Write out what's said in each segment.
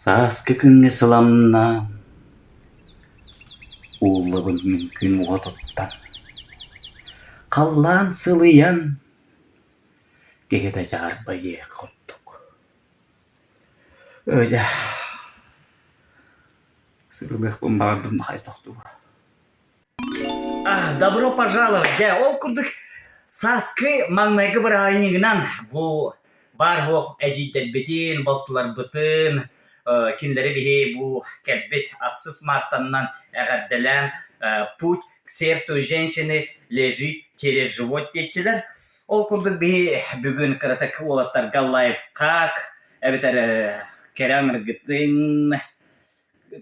Сааскы күҥҥэ сыламнаан, ууллабын мин күн уотуттан, халлаан сылыйан, киһи да дьаарбайыах курдук. Өлө сырылыахпын баҕардым да хайдах Добро пожаловать! Дьэ, ол курдук сааскы маҥнайгы бырааһынньыгынан бу баар-суох эдьиийдэрбитин, балтыларбытын, кинилэри биһи бу кэлбит ахсыс мартаннан эҕэрдэлээн «Путь к сердцу женщины лежит через живот» диэччилэр. Ол курдук биһи бүгүн кыратык уолаттарга лайфхак эбэтэр кэрэ аҥаргытын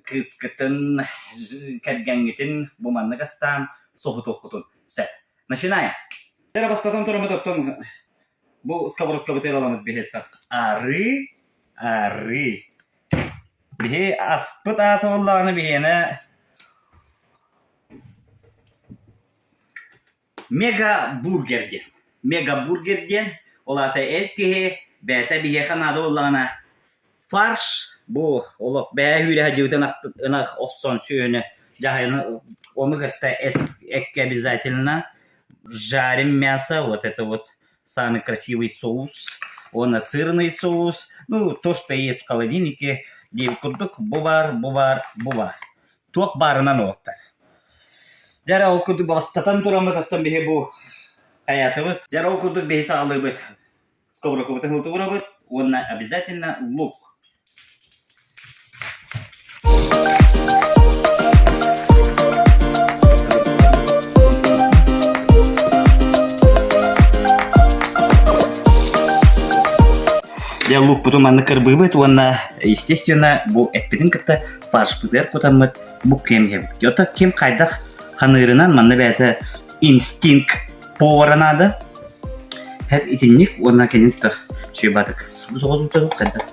кыыскытын, кэргэҥҥитин бу маннык астаан соһутуоххутун сөп. Начинаем. Эрэ бастатан тураммыт оттон бу сковородкабытыгар аламмыт биһиэттэн арыы, арыы. Биһи аспыт аата буоллаҕына биһиэнэ Мегабургер диэн. Мегабургер диэн ол аата эр киһи бэйэтэ биһиэхэ наада буоллаҕына фарш бу олох бэйэ үүрэ сылдьыбыт ынах охсон сүөһүнү дьаһайыны ону кытта эккэ обязательно жарим мясо вот это вот самый красивый соус уонна сырный соус ну то что есть в холодильнике диэбит курдук бу баар бу баар бу баар туох баарынан уолтар Дьэ эрэ ол курдук бастатан тураммыт оттон биһи бу хайаатыбыт. Дьэ эрэ ол курдук биһи саҕалыыбыт. Сковородкабытын ылтыбырабыт уонна обязательно лук. Дьэ лукпутун маннык кырбыыбыт уонна естественно бу эппитин кытта фаршпытыгар кутаммыт бу кэм иһэбит. Ото ким хайдах ханыырынан манна бэйэтэ инстинкт повара наада. Һэп итинник уонна кэнин тах сүбатык. Хайдах.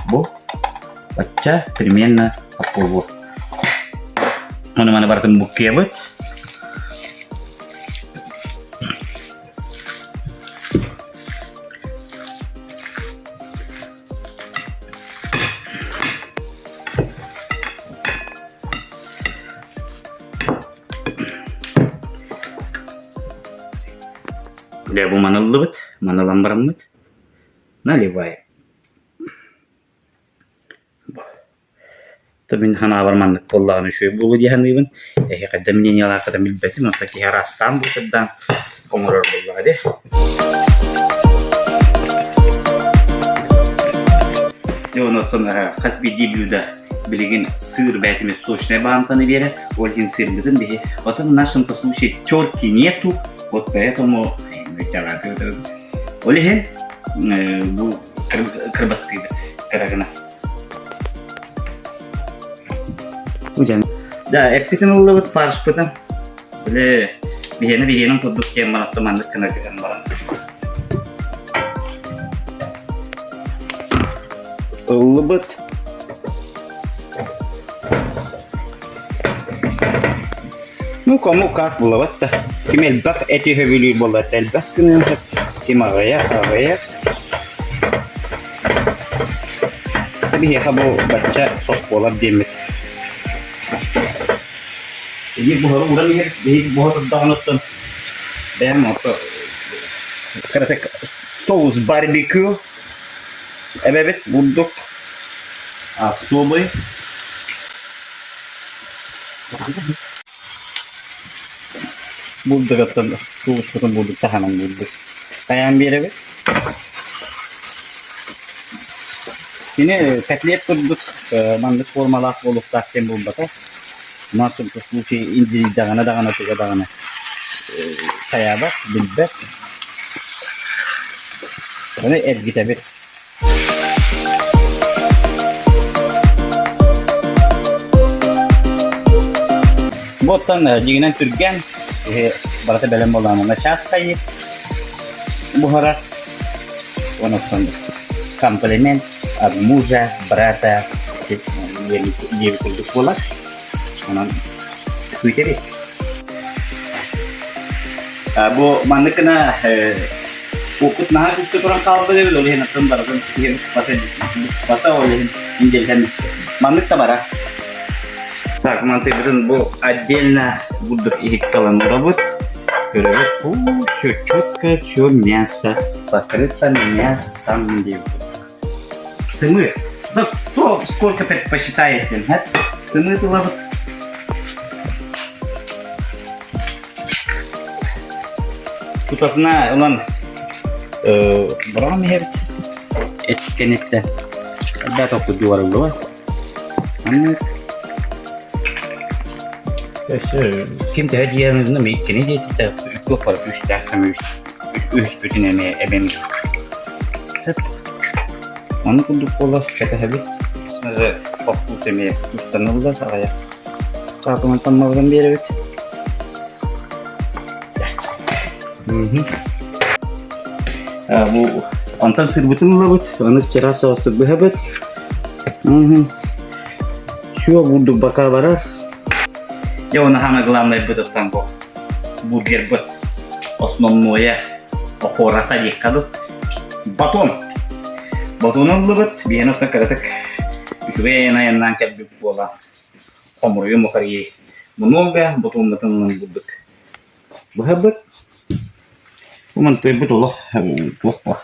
Бу бачча примерно попробую. Ону маны барытын буккуйабыт. Дьэ бу маны ыллыбыт, маны ылан бараммыт наливаем. То мин санаабар маннык буоллаҕына үчүгэй буолуо дии саныыбын. Эһиэхэ да мнениелааххытын билбэтим, онтон киһи араастаан буочардаан оҥорор буоллаҕа дии. Дьэ онуоттан хас биирдии блюдо билигин сыр бэйэтимит сочная баанканы биэрэр, ол иһин сырбытын биһи вот в нашем случае терки нету, вот поэтому ол иһин бу кырбастыыбыт кыра гына. Да, эппитин ыллыбыт фаршпытын. Били биһиэнэ биһиэнин курдук диэн манатта маннык гына гынан баран. Ыллыбыт. Ну, кому как булабат да. Ким элбэх эти сөбүлүүр буоллар элбэх гыныан сөп. Ким аҕыйах, аҕыйах. Биһиэхэ бу бачча сос буолар диэммит. Биир буһары уран иһэр, биһиги буһа турдаҕына оттон бэйэм ото кыратык соус барбекю эбэбит бурдук особый Бурдугуттан соуспутун бурдук таһынан бурдук хайаан биэрэбит. Кини котлет курдук маннык формалаах буолуохтаах диэн буолбатах. В нашем случае индийдэҕинэ даҕаны туга даҕаны хайаабат, билбэт. Ону эргитэбит. Бу оттон дьиҥинэн түргэн, киһи барыта бэлэм буоллаҕына чаас хайыыр, буһарар. Онон комплимент от мужа, брата диэбит курдук буолар. Онон күүтэбит. Бу маннык гына. Уоппут наһаа күүскэ туран хаалбыт эбит, ол иһин атын барытын иһэ быспата, быспата, ол иһин индэлитэн истэ. Маннык да бара. Так, мантыйбытын бу отдельно бурдук иһиккэ ылан урабыт. Көрөбүт, все четко, все мясо покрыто мясом диэбит. Сымыыт. Да кто сколько предпочитает, Сымыыт ылабыт. Тутатына ылан быраҕан иһэбит. Эт кэнниттэн элбэх тохтуу барыллыбат. Маннык өссө ким төһө диэн иккини диэтэ туох барыта үстээх үспүтүн эмиэ эбэм Ону курдук буолар кэтэһэбит. Хоппуус эмиэ тустаныллар аҕыйах саатынан таммалатан биэрэбит. Бу онтон сырбытын ылабыт, ону вчера соҕустук быһабыт. Все бурдук бака барар. Дьэ уонна самое главное бытыттан бу бургербыт основное опората диэххэ дуу. Батон. Батону ыллыбыт, биһиэнэ оттон кыратык үчүгэй айан айаннаан кэлбит буолан хомуруйум мухарьей много, батоммутун ылан бурдук быһабыт. Бу мантыйбыт олох туох баар.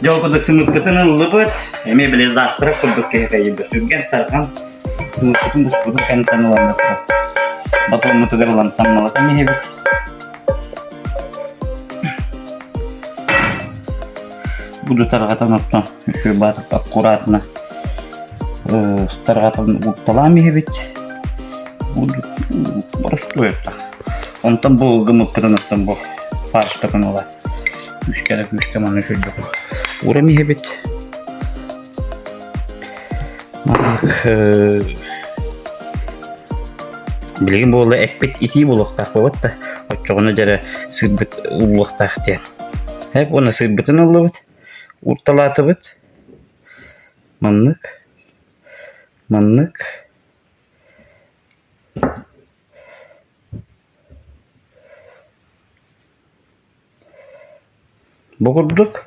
Дьол курдук сымыппытын ыллыбыт, эмиэ били завтрак курдук киһи кэйирбит. Түргэн тарҕан сымыппытын буспутун кэнниттэн ыланнарбыт. Батоммутугар ылан таммалатан иһэбит. Буду тарҕатан оттон үчүгэй баатык аккуратно тарҕатан укталаан иһэбит. Боростуой Онтон бу гыммыппытын оттон бу фаршпытын ыла күүскэ да күүскэ манна үчүгэйдик ууран иһэбит. Маннык билигин буолла эппит итии буолуохтаах буолбат да оччоҕуна дьэрэ сыырбыт ууллуохтаах диэн. Эп уонна сыырбытын ыллыбыт, уурталаатыбыт. Маннык, маннык. Бу курдук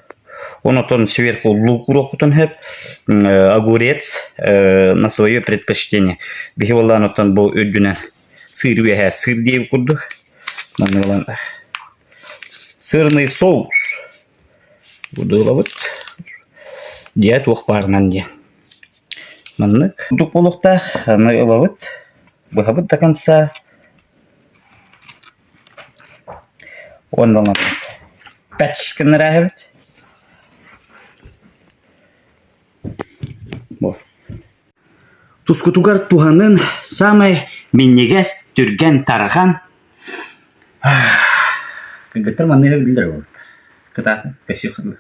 онотон сверху лук уруоххутун сөп, огурец на свое предпочтение. Биһи буоллаан оттон бу үрдүнэн сыыр үөһэ сыыр диэбит курдук. Манна ылан сырный соус ылабыт. Диэ туох баарынан диэн. Маннык курдук буолуохтаах. Аны ылабыт, быһабыт до конца. Уонна ылабыт. Пэч гыннарааһыбыт. Бу. Тускутугар туһанын саамай минньигэс, түргэн, тарҕан. Кыргыттар манныгы биллэр буолбут. Кытаатын, көсүөххэ дылы.